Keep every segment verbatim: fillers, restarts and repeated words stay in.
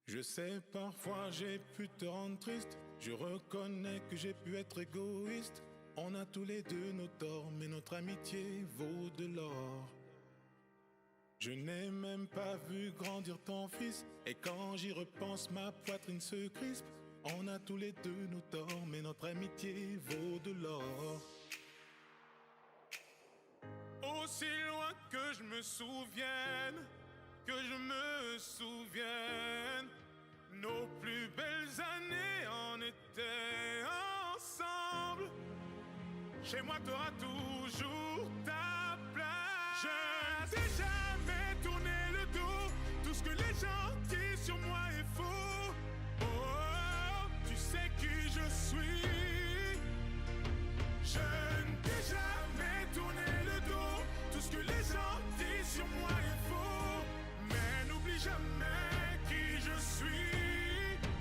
Je sais, parfois j'ai pu te rendre triste. Je reconnais que j'ai pu être égoïste. On a tous les deux nos torts, mais notre amitié vaut de l'or. Je n'ai même pas vu grandir ton fils, et quand j'y repense, ma poitrine se crispe. On a tous les deux nos torts, mais notre amitié vaut de l'or. Aussi loin que je me souvienne, que je me souvienne, nos plus belles années en étaient ensemble. Chez moi, t'auras toujours ta place. Je ne t'ai jamais tourné le dos. Tout ce que les gens disent sur moi est faux. Oh, tu sais qui je suis. Je ne t'ai jamais tourné le dos. Tout ce que les gens disent sur moi est faux. Mais n'oublie jamais qui je suis.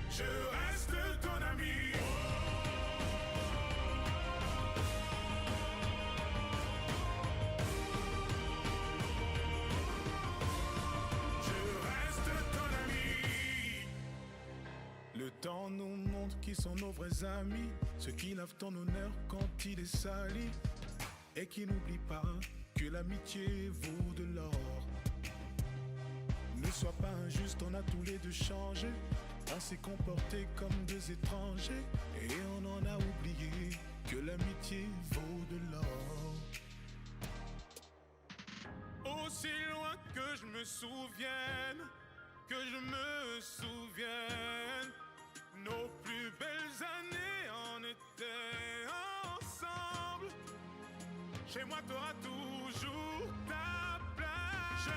Je reste ton ami. Je reste ton ami. Le temps nous montre qui sont nos vrais amis, ceux qui lavent ton honneur quand il est sali, et qui n'oublient pas que l'amitié vaut de l'or. Ne sois pas injuste, on a tous les deux changé, on s'est comporté comme deux étrangers, et on en a oublié que l'amitié vaut de l'or. Aussi loin que je me souvienne, que je me souvienne, nos plus belles années en étaient ensemble. Chez moi, t'auras toujours ta place. Je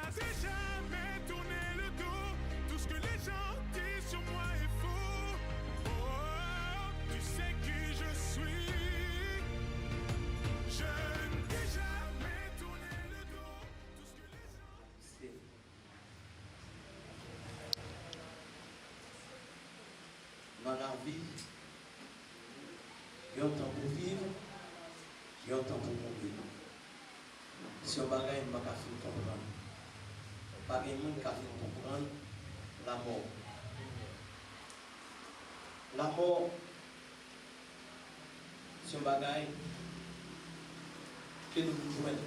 ne t'ai jamais tourné le dos. Tout ce que les gens disent sur moi est faux. Oh, tu sais qui je suis. Je ne t'ai jamais tourné le dos. Tout ce que les gens Nan lavi, gen yon tan pou viv, gen yon tan pou mouri. Se yon bagay m pa ka fin konprann. Pa gen moun k ka fin konprann lamò. Lamò, se yon bagay ke nou vin jwenn.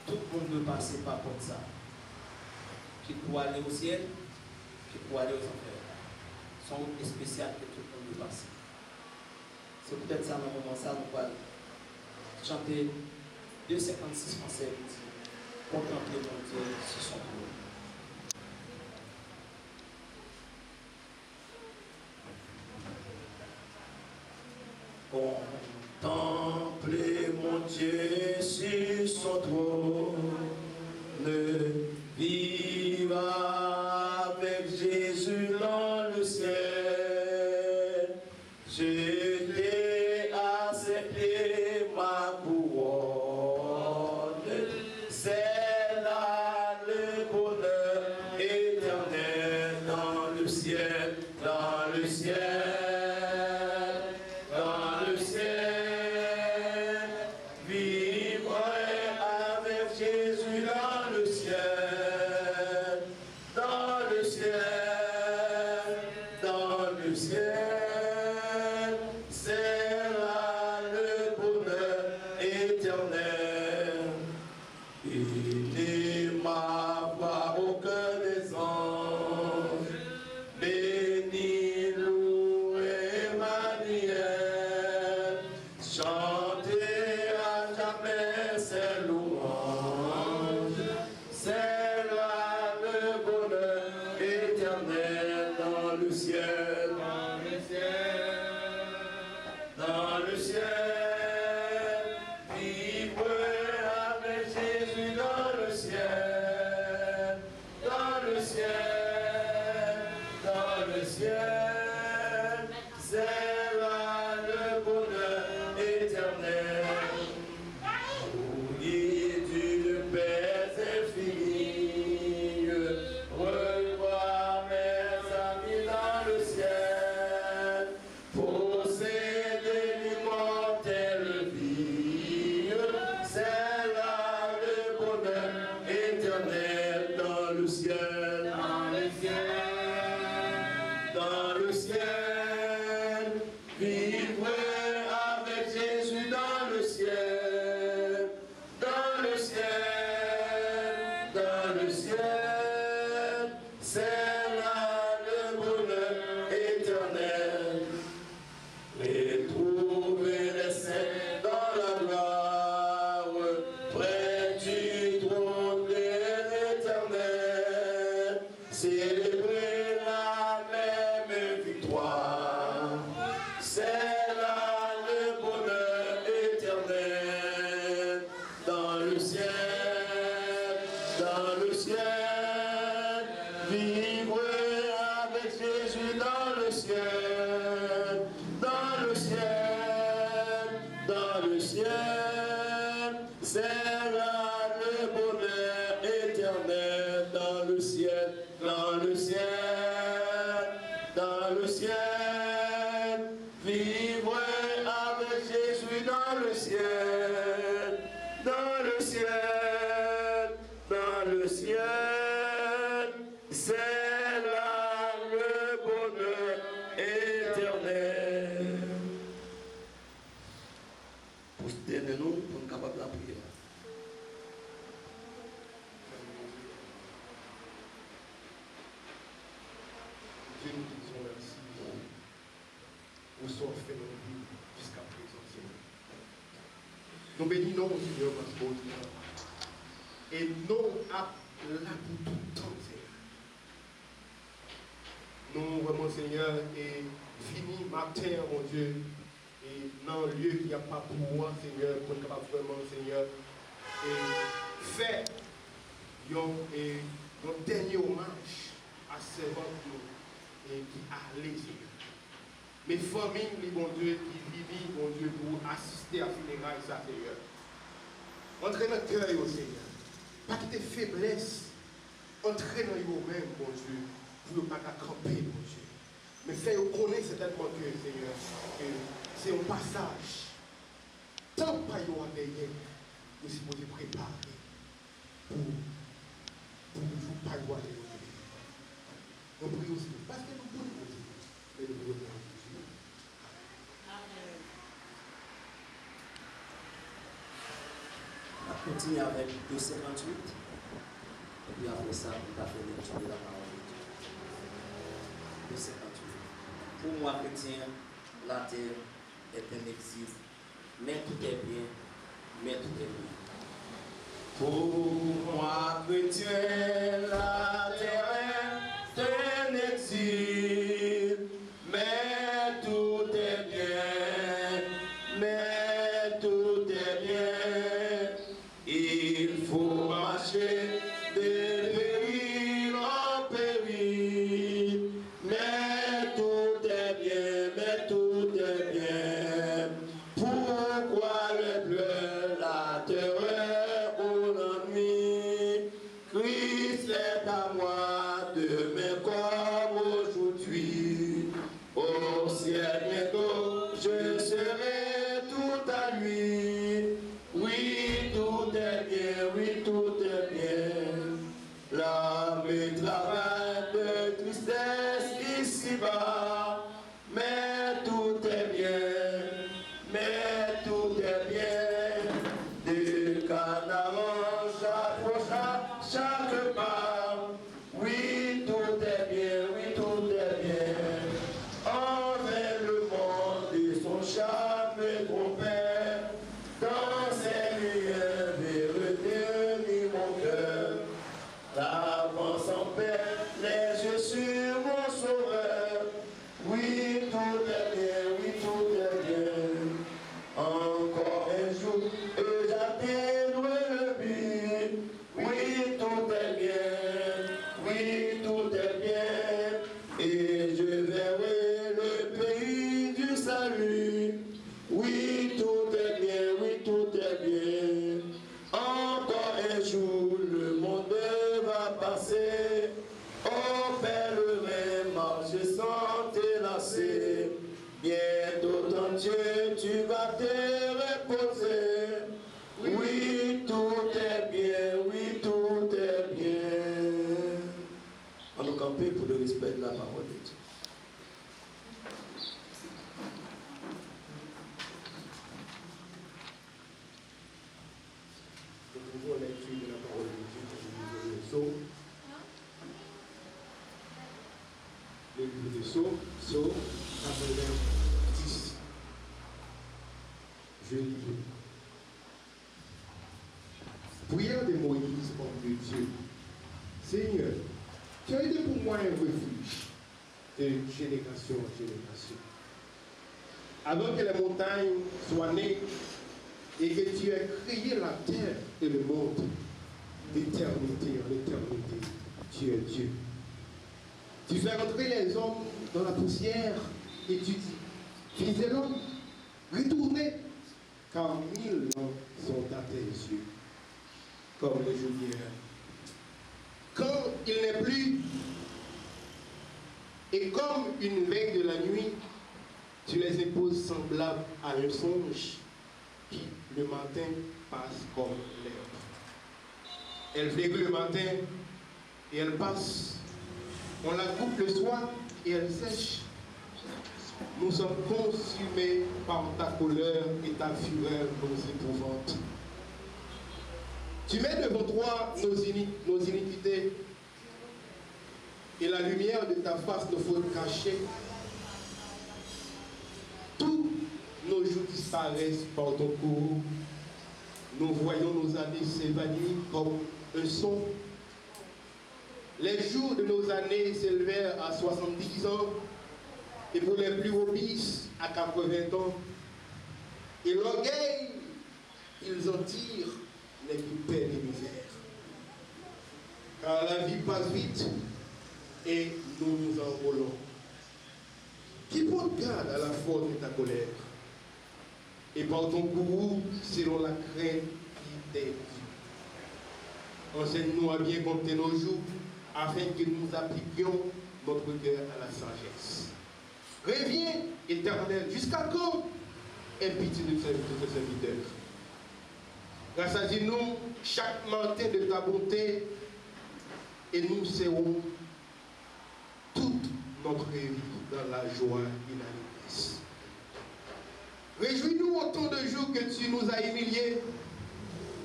Tout moun dwe pase pa pòt sa. Kit pou ale o syèl, kit pou ale o zanfè. Se yon wout espesyal ke tout moun dwe pase. Se poutèt sa, nan moman sa, nou pral chante de senkannsis fransè ki di, Contemplez mon Dieu sur son trône. Contemplez mon Dieu sur son trône, vivre avec Jésus dans le ciel. Jeter à ses pieds ma couronne, c'est là le bonheur éternel dans le ciel, dans le ciel, dans le ciel. Vivre avec Jésus dans le ciel. Dans le ciel, dans le ciel, c'est là le bonheur éternel. Élevez ma voix au cœur des anges, bénis, louez Emmanuel. Chantez à jamais ses louanges. C'est là le bonheur éternel dans le ciel. Dans le ciel. Dans le ciel. Vivre avec Jésus dans le ciel. Dans le ciel, dans le ciel, c'est là le bonheur éternel. Louez le ciel, dans le ciel, vivre avec Jésus dans le ciel, dans le ciel, dans le ciel, c'est là le bonheur éternel dans le ciel, dans le ciel, dans le ciel. Vivre avec Jésus dans le ciel, dans le ciel, dans le ciel, c'est là le bonheur éternel. Pwostène nou pou n kapab lapriyè. Bondye, nou di w mèsi. Ou sòfen nan vi jiskaprezan, Senyè. Nou beni non w, Senyè, paske w di non. E non w ap la pou tout tan, Senyè. Nou vrèman, Senyè, e vini maten an, Bondye, e nan lye ki ap pa pou ou a, Senyè, pou n kapab vrèman, Senyè, e fè yon, e yon dènye omaj a sèvant nou, e ki ale, Senyè. Men fanmi li, Bondye, ki vini, Bondye, pou asiste a fineray sa, Senyè. Antre nan kè yo, Senyè. Pa kite feblès antre nan yo menm, Bondye, pou yo pa ka kanpe, Bondye. Men fè yo konnen sètènman ke, Senyè, ke se yon pasaj. Tan pa yo a genyen, yo sipoze prepare pou, pou jou pa yo a genyen. Nou priye w, Senyè, paske nou bon, Bondye, men nou priye w nan non Jezi. Amèn. N ap kontinye avèk de senkanntuit, epi apre sa, nou ta fè lekti de la pawòl de Dye. De senkanntuit. Pour moi, chrétien, la terre est un exil, mais tout est bien, mais tout est bien. Pour moi, chrétien, la terre est un exil, mais tout est bien, mais tout est bien. Il faut marcher de péril en péril, mais tout est bien, mais tout est bien. Pourquoi les pleurs, la terreur ou l'ennui ? Christ est à moi demain comme aujourd'hui. Au ciel bientôt, je serai tout à lui. Oui, tout est bien, oui, tout est bien. L'âme travaille de tristesse ici-bas, mais tout est bien, mais tout est bien. De Canaan, j'approche à chaque pas. Oui, tout est bien, oui, tout est bien. En vain le monde et son charme me trompait. Dans ses lumières veut retenir mon cœur. L'avance en paix, les yeux sur mon sauveur. Oui, tout est bien, oui, tout est bien. Encore un jour, et j'atteindrai le but. Oui, tout est bien, oui, tout est bien, et je verrai le pays du salut. Oui, tout est bien, oui, tout est bien. Encore un jour, le monde va passer. Oh pèlerin, marche sans te lasser. Bientôt en Dieu, tu vas te reposer. Oui, tout est bien, oui, tout est bien. Ann nou kanpe pour le respect de la parole de Dieu. Nous pouvons lecture de la parole de Dieu pour le livre de Psaume. Le livre de Psaume, Psaume quatre-vingt-dix. Je lis. Prière de Moïse, homme de Dieu. Seigneur, tu as été pour moi un refuge de génération en génération. Avant que les montagnes soient nées et que tu aies créé la terre, Et le monde d'éternité en éternité. Tu es Dieu. Tu fais rentrer les hommes dans la poussière et tu dis, fils de l'homme, retournez, car mille ans sont à tes yeux comme les jours d'hier. Quand il n'est plus, et comme une veille de la nuit, tu les imposes semblables à un songe qui, le matin, passe comme l'herbe. Elle fleurit le matin et elle passe. On la coupe le soir et elle sèche. Nous sommes consumés par ta colère et ta fureur nous épouvante. Tu mets devant toi nos, ini- nos iniquités et la lumière de ta face nos fautes cachées. Tous nos jours disparaissent par ton courroux. Nous voyons nos années s'évanouir comme un songe. Les jours de nos années s'élevèrent à soixante-dix ans, et pour les plus robustes à quatre-vingts ans. Et l'orgueil qu'ils en tirent n'est que peine et misère. Car la vie passe vite et nous nous envolons. Qui prend garde à la force de ta colère et par ton courroux selon la crainte qui t'est due. Enseigne-nous à bien compter nos jours, afin que nous appliquions notre cœur à la sagesse. Reviens, Éternel, jusqu'à quand? Aie pitié de tes serviteurs. Rassasie-nous chaque matin de ta bonté et nous serons toute notre vie dans la joie et l'allégresse. Réjouis-nous autant de jours que tu nous as humiliés,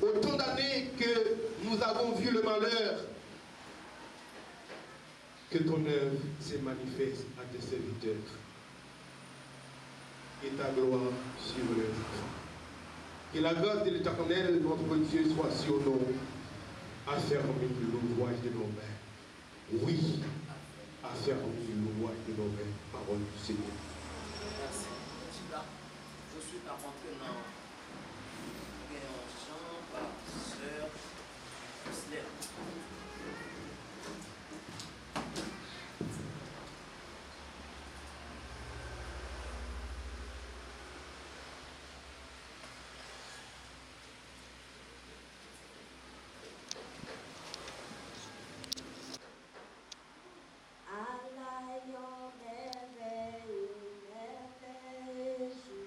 autant d'années que nous avons vu le malheur. Que ton œuvre se manifeste à tes serviteurs et ta gloire sur leurs enfants. Que la grâce de l'Éternel, notre Dieu, soit sur nous. Affermis l'ouvrage de nos mains. Oui, affermis l'ouvrage de nos mains. Parole du Seigneur. Mèsi. Chita. Tout swit n ap antre nan, gen yon chan pa sè Jocelyn. Ala yon mèvèye, mèvèye jou.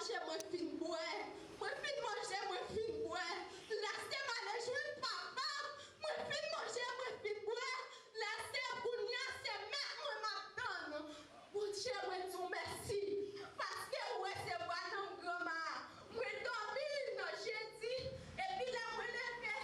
manje, mwen fin bwè. Mwen fin manje, mwen fin bwè. Lè se m ale jwenn papa m, mwen fin manje, mwen fin bwè. Lè se kounye a se mèt mwen m ap tann. Bondye, mwen di w mèsi, paske ou resevwa nanm granma a. Mwen dòmi nan jedi, epi lè mwen leve,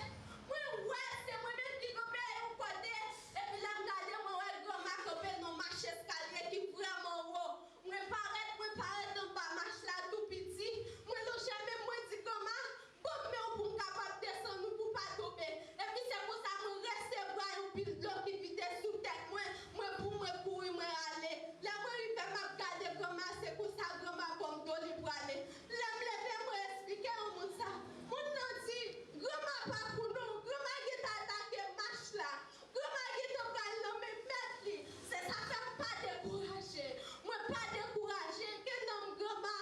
mwen wè se mwen menm ki kanpe yon kote, epi lè m gade, mwen wè granma kanpe nan mach eskalye ki vrèman wo. Mwen parèt, mwen parèt anba mach la tou piti. Mwen lonje men m, mwen di, "Granma, ban m men w pou m kapab desann ou pou w pa tonbe." Epi se konsa mwen resevwa yon pil dlo ki vide sou tèt mwen, mwen pou mwen kouri, mwen ale. Lè mwen rive, m ap gade granma, se konsa granma ban m do, li prale. Lè m leve, mwen esplike yon moun sa. Moun nan di, "Granma pa pou non, granma gentan atake mach la." Granma gentan pral nan men mèt li. Se sa fè m pa dekouraje. Mwen pa dekouraje. Ke nanm granma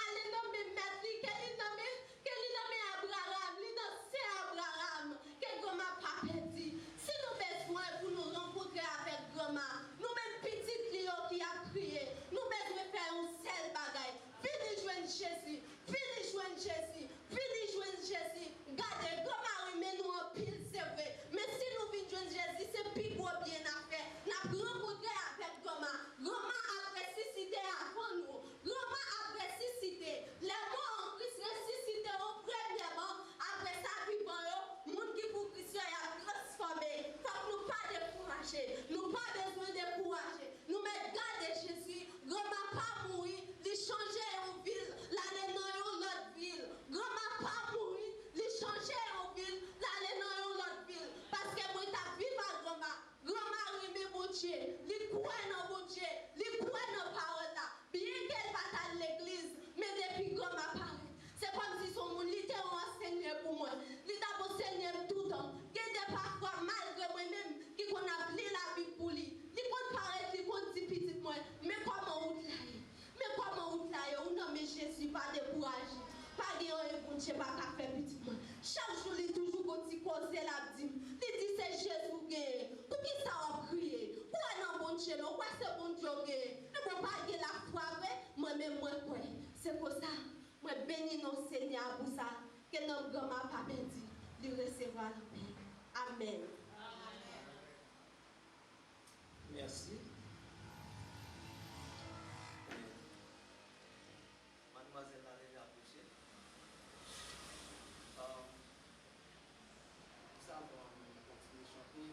ale nan men mèt li. Ke li nan men, ke li nan men Abraram. Li nan sen Abraram. Ke granma pa pèdi. Si nou bezwen pou nou rankontre avèk granma, nou menm pitit li yo ki ap kriye, nou bezwen fè yon sèl bagay. Vini jwenn Jezi. Vini jwenn Jezi. Vini jwenn Jezi. Gade, granma renmen nou anpil, se vre. Men si nou vin jwenn Jezi, se pi gwo byen n ap fè. N ap rankontre avèk granma. Granma ap resisite avan nou. Granma ap resisite. Lè mò an Kris resisite yo premyèman, apre sa vivan yo, moun ki pou Kris yo, y ap transfòme. Fòk nou pa dekouraje. Nou pa bezwen dekouraje. Nou mèt gade Jezi, granma pa mouri, li chanje yon vil, l ale nan yon lòt vil. Granma pa mouri, li chanje yon vil, l ale nan yon lòt vil. Paske mwen t ap viv ak granma. Granma renmen Bondye, li kwè nan Bondye, li kwè nan pawòl la. Byenke l pa t al legliz, men depi granma parèt, se kòmsi se yon moun, li te yon ansenyè pou mwen. Li t ap ansenye m toutan. Gen de pafwa, malgre mwen menm ki konn ap li Labib pou li, li konn parèt, li konn di, "Pitit mwen, men kòman wout la ye? Men kòman wout la ye? Ou nan men Jezi, pa dekouraje. Pa gen anyen Bondye pa ka fè, pitit mwen." Chak jou, li toujou gon ti koze l ap di m. Li di, "Se Jezi w genyen. Poukisa w ap kriye? Kwè nan Bondye non, kwè se Bondye w genyen." Ebyen, w pa gen lafwa vre? Mwen menm, mwen kwè. Se konsa. Mwen beni non Senyè a pou sa, ke nanm granma pa pèdi, li resevwa l anpil. Amèn. Mèsi. Madmwazèl la deja pwoche. Um, sa bon, nou kontinye chante.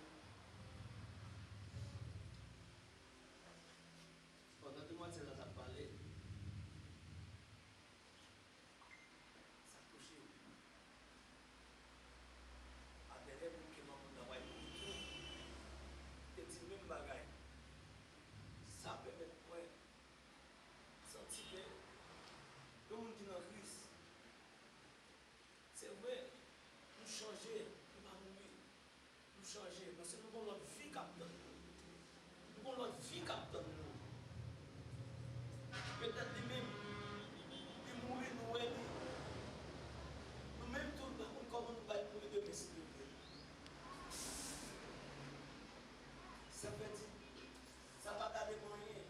Pandan demwazèl la t ap pale, sa touche m. Avè lè moun ke manman travay pou li tou, te di menm bagay. Sa pèmèt mwen santi ke yon moun ki nan Kris, se vre, nou chanje, nou pa mouri. Nou chanje, paske nou gon lòt vi k ap tann nou. Nou gon lòt vi k ap tann nou. Petèt li menm, li mouri, nou wè li. Nou menm tou, nou pa konn kòman nou pral mouri demen, si Dye vle. Sa vle di, sa pa ta depann anyen.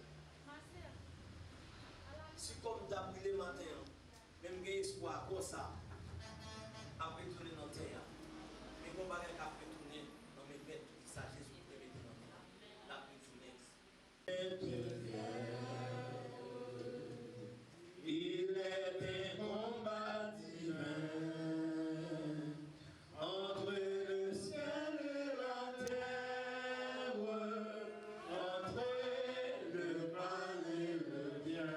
Si kòm ta brile maten an, men m gen espwa konsa, ap retounen nan tè a. Men gon bagay k ap retounen nan men mèt ki sa Jezi te mete nan men l. L ap retounen. Il est un combat divin entre le ciel et la terre, entre le mal et le bien,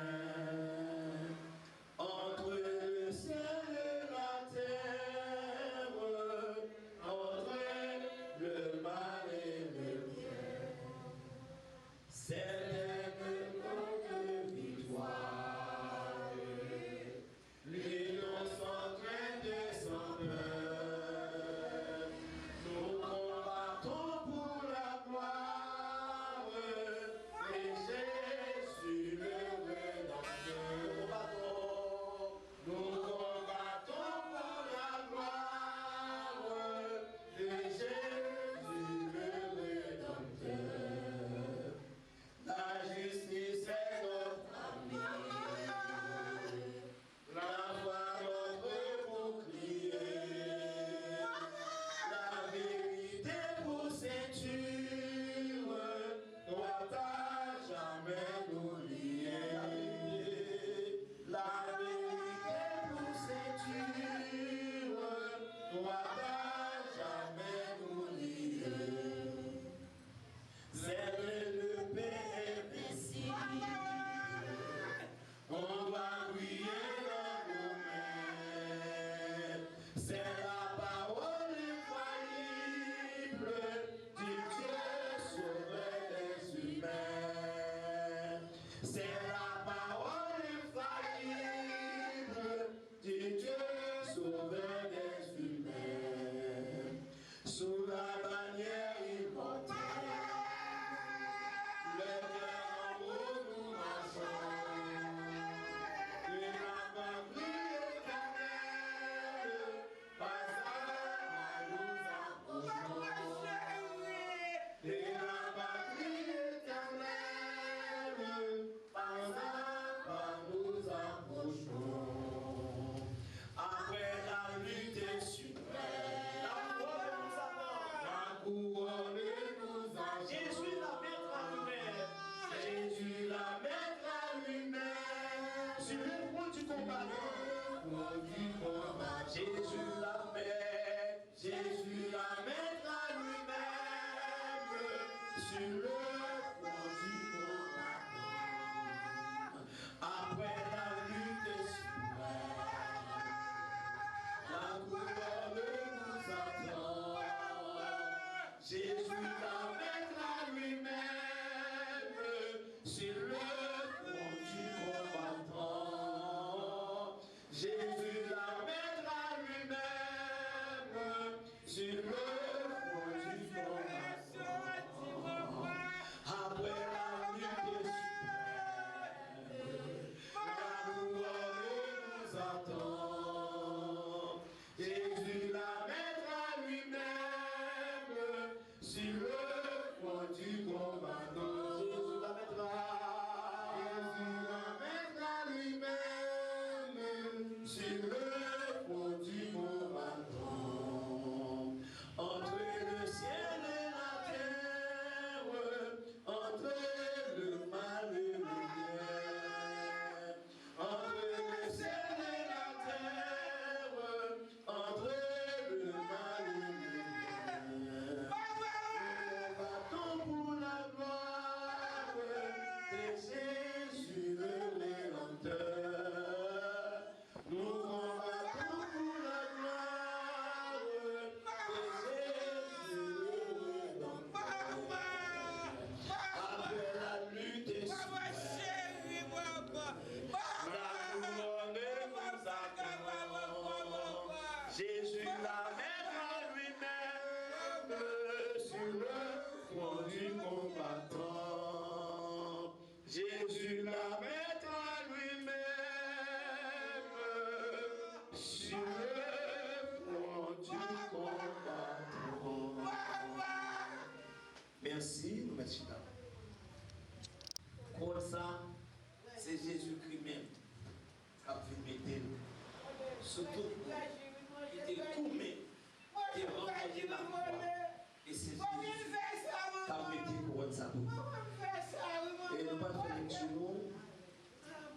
entre le ciel et Sur le front du combattant, après la lutte suprême, la gloire nous attend. Jésus la mettra lui-même sur le front du combattant. Jésus la mettra. Jésus la mettra lui-même sur le front du combattant. Entre le ciel et la terre, entre le mal et le bien, entre le ciel et la terre, entre le mal et le bien. Nous combattons pour la gloire de Jésus le Rédempteur. Nous combattons pour la gloire de Jésus le Rédempteur. Après la lutte suprême, la couronne nous attend. Jésus la mettra lui-même sur le front du combattant. Jésus la mettra lui-même sur le front du combattant. Mèsi, nou mèt chita. Kouwòn sa, se Jezikri menm k ap vin mete l sou tout moun ki te goumen, ki te rankontre lakwa. E se Jezi k ap mete kouwòn sa pou nou. E nou pral fè lekti nou nan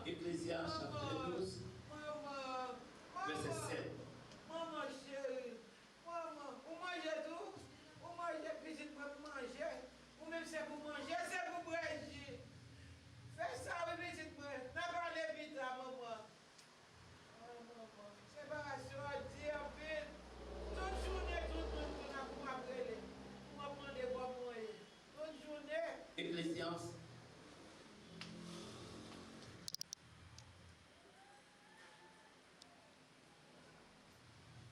Eklezyas chapit douz, vèsè sèt. Manman cheri, manman, ou manje tou? Ou manje, pitit mwen, m manje. Ou menm se pou manje, se pou bwè ji. Fè sa wi, pitit mwen. N a pale pita, manman. Ah, manman, separasyon an di anpil. Tout jounen, tout, tout, tout, n ap, m ap rele. M ap mande kòman w ye. Tout jounen. Eklezyas.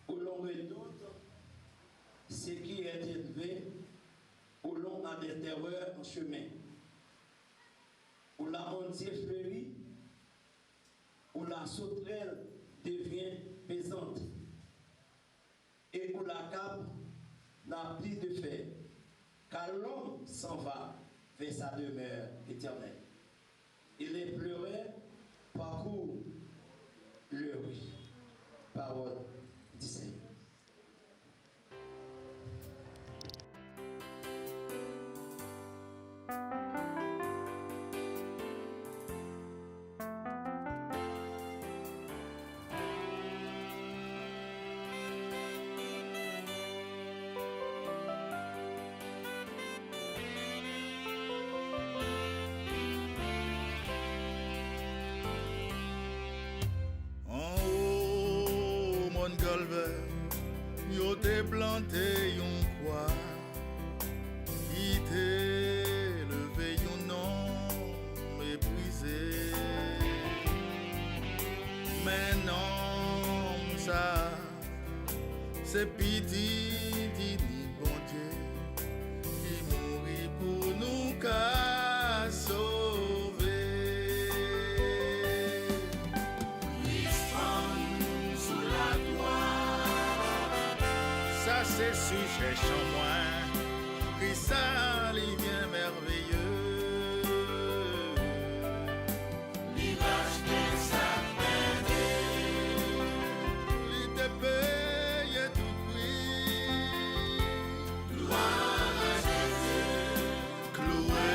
Où l'on redoute ce qui est élevé, où l'on a des terreurs en chemin, où la bonté fleurit, où la sauterelle devient pesante, et où la cape n'a plus de fer, car l'homme s'en va vers sa demeure éternelle. Et les pleureurs parcourent le rue. Parole du Seigneur. Anwo Mòn Kalvè, yo te plante yon kwa ki te leve yon nonm meprize. Men nonm sa a, se pitit inik Bondye ki mouri pou nou ka sove. Kris fann sou latwa. Sa se sijè chan mwen. Kris sa li byen mèveye. Li rachte sa k pèdi. Li te peye tout pri. Glwa a Jezi. Klouwe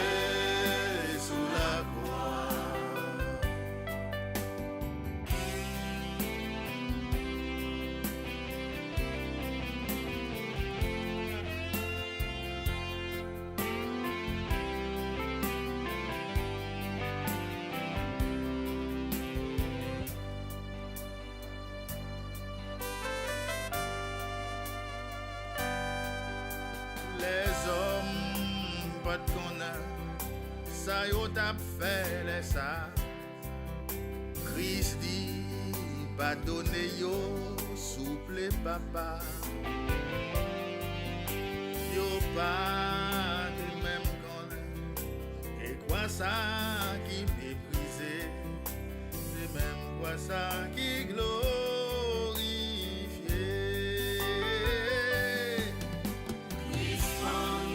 sou lakwa. Lèzòm pa t konnen sa yo t ap fè lè sa a. Kris di, padone yo, Souple, Papa. Yo pa te menm konnen ke kwa sa ki meprize, se menm kwa sa ki glorifye. Kris pann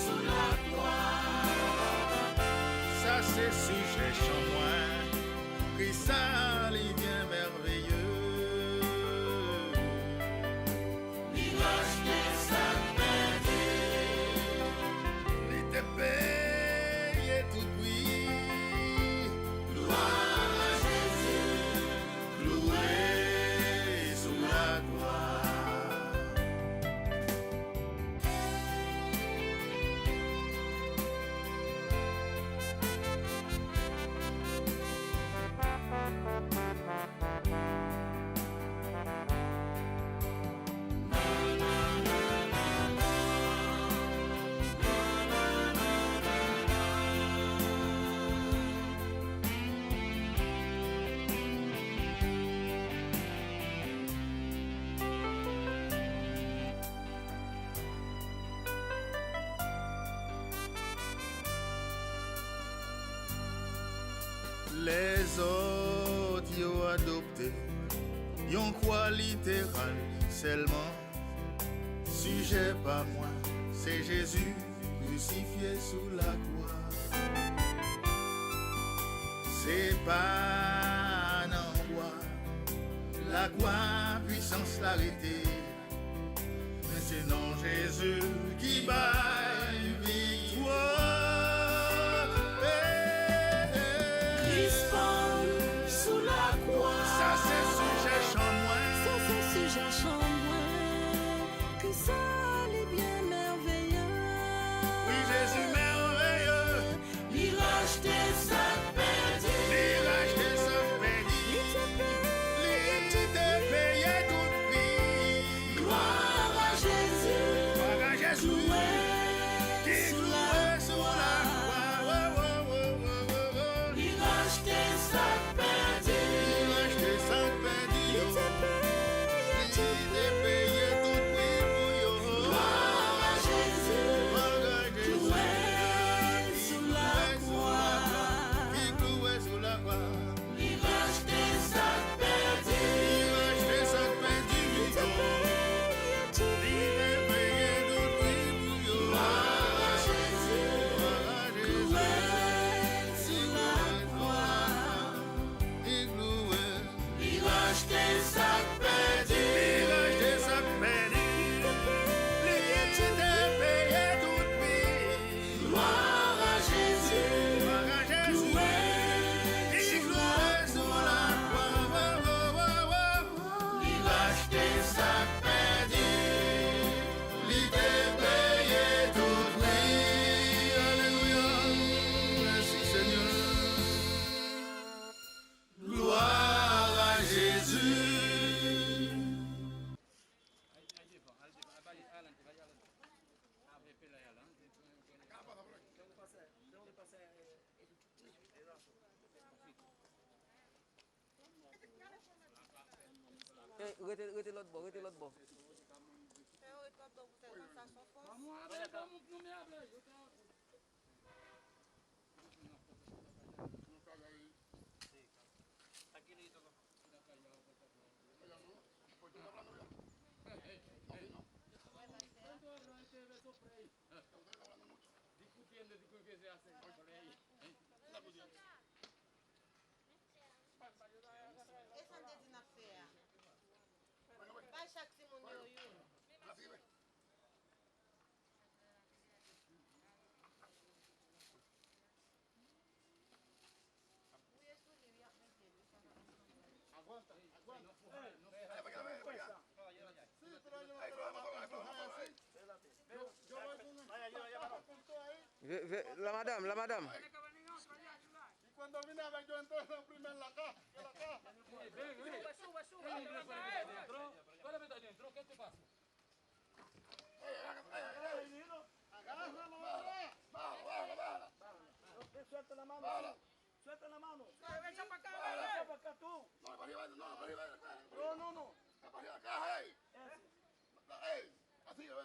sou lakwa. Sa se sijè chan mwen. Kris sa li byen mèveye. Li rachte sa k pèdi. Li te peye tout pri. Glwa a Jezi. Klouwe sou lakwa. Lèzòt yo adopte yon kwa literal sèlman. Sijè pa mwen, se Jezi krisifye sou lakwa. Se pa nan bwa lakwa pwisans la rete. Men se non Jezi ki bay viktwa. Kris pann sou lakwa. Sa se sijè chan mwen. Sa se sijè chan mwen. Kris sa li byen mèveye. Wi, Jezi mèveye. Li rachte sa k pèdi. Li rachte sa k pèdi. Li te peye, li te peye tout pri. Glwa a Jezi. Glwa a Jezi. Klouwe, ki klouwe sou lakwa. Wo, wo, wo. Li rachte sa k pèdi. Li rachte sa k pèdi. Li te peye tout pri. Li te peye tout pri pou yo. Glwa a Jezi. Glwa a Jezi. Klouwe sou lakwa. Ki klouwe sou lakwa. Li rachte sa k pèdi. Li rachte sa k pèdi, wi. Li te peye tout pri pou yo. Glwa a Jezi. Glwa a Jezi. Klouwe sou lakwa. Li klouwe. Li rachte sa k pèdi. Li rachte sa k pèdi. Li te peye tout pri. Glwa a Jezi. Glwa a Jezi. Klouwe sou lakwa. Li rachte sa k pèdi. Li te peye tout pri. Alelouya. Mèsi, Senyè. Glwa a Jezi. Ey, rete, rete lòt bò, rete lòt bò. Fè yo ret lòt bò pou tèt sa son fòs. E sa m te di n ap fè a. Bay chak timoun yo youn. Ve, ve, la madam, la madam. Y cuando vine a ver yo entonces lo primero la caja, que la caja. Agárralo, bájala. Bájala, bájala, bájala. Suelta la mano. Bájala. Suelta la mano. Bájala. Echa pa acá tú. No, para arriba, no, para arriba. No, no, no. Para arriba,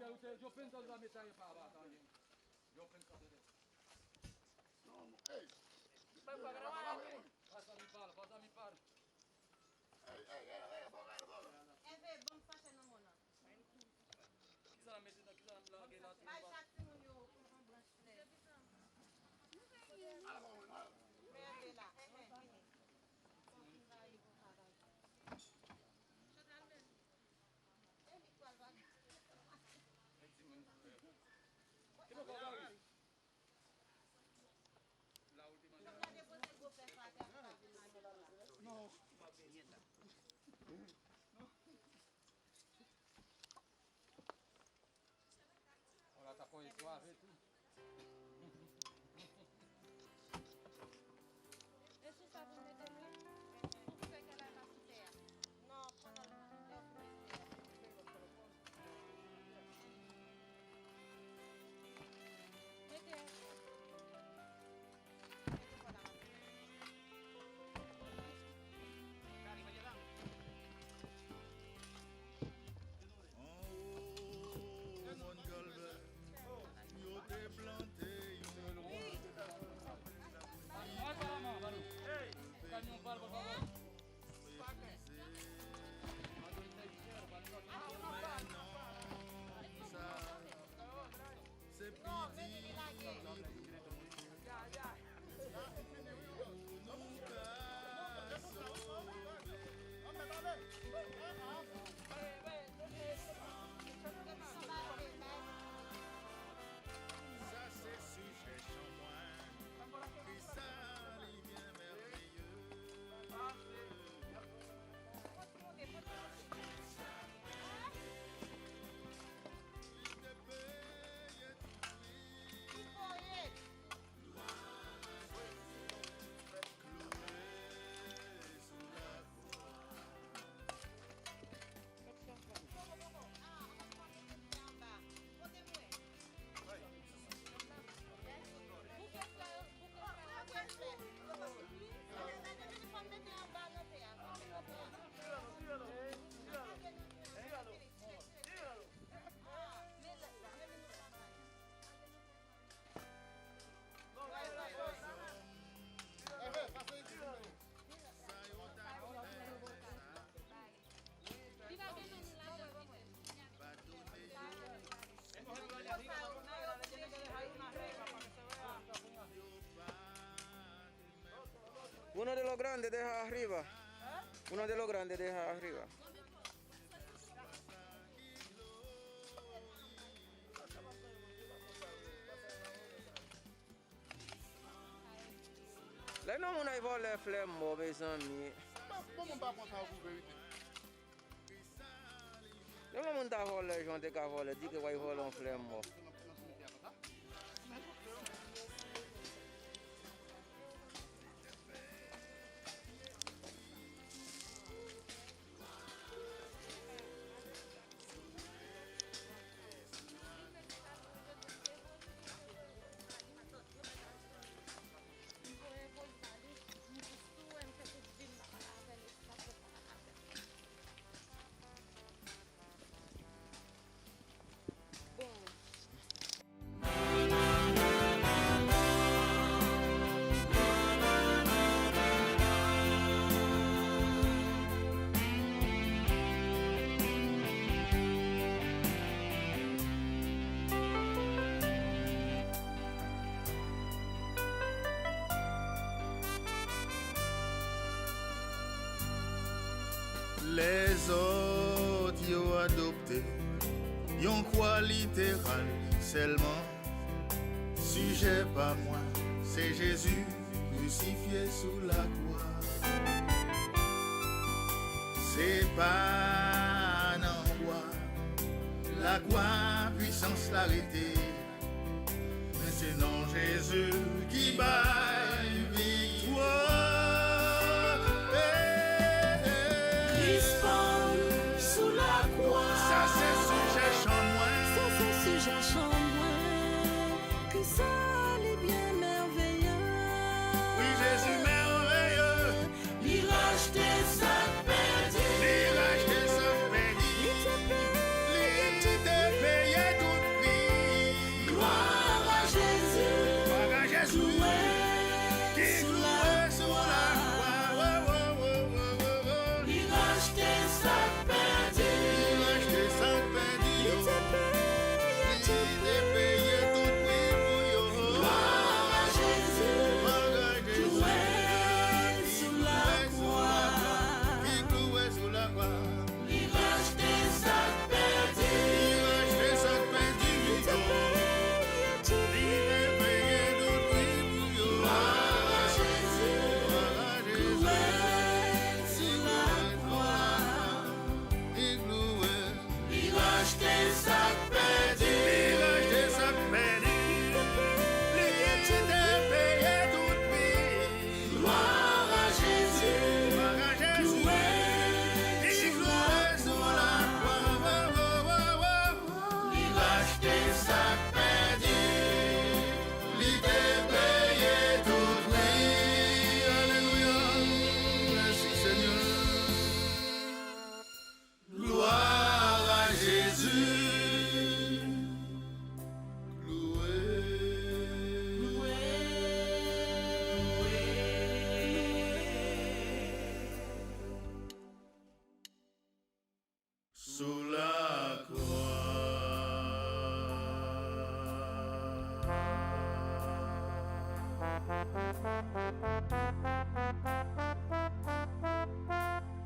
Yo pensa de la mesa e pa ba tande. Yo pensa de. Non, non, hey. Pasa mi pal, pasa mi pal. Hey, hey, hey, hey, bon, hey, bon. Eve, bon, sa se nan mona. Kisa la mete nan, kisa la lage la? Bay chak timoun yo yon branch flè. Ala, bon, bon, ala. Merde la. Vini. Fò ki rayi pou travay. Chantal menm. E li k pral bagay. Ki bò kò bagay? Yo ka depoze gwo fè sa atè pou ka vin ale la. Non. Wala, ta konye twave tou. E sou sa pou mete mwen? Pou fè kè la pa sou tè a. Non, pandan l pa sou tè a, pou mete. Mete. Anwo Mòn Kalvè, yo te plante yon Sa se sijè chanpwany, pi sa li byen mèveye. Li te peye tout pri. Uno de los grandes deja arriba. Uno de los grandes deja arriba. Lè nan moun ay vòlè flè mò, mezanmi. Bon, bon, m pa kontan pou verite. Lè nan moun ta vòlè, jan te ka vòlè, di ke w ay vòlè yon flè mò. Lèzòt yo adopte yon kwa literal sèlman. Sijè pa mwen, se Jezi krisifye sou lakwa. Se pa nan wa lakwa pwisans la rete. Men se non Jezi ki bay viktwa. Hey, hey,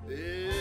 E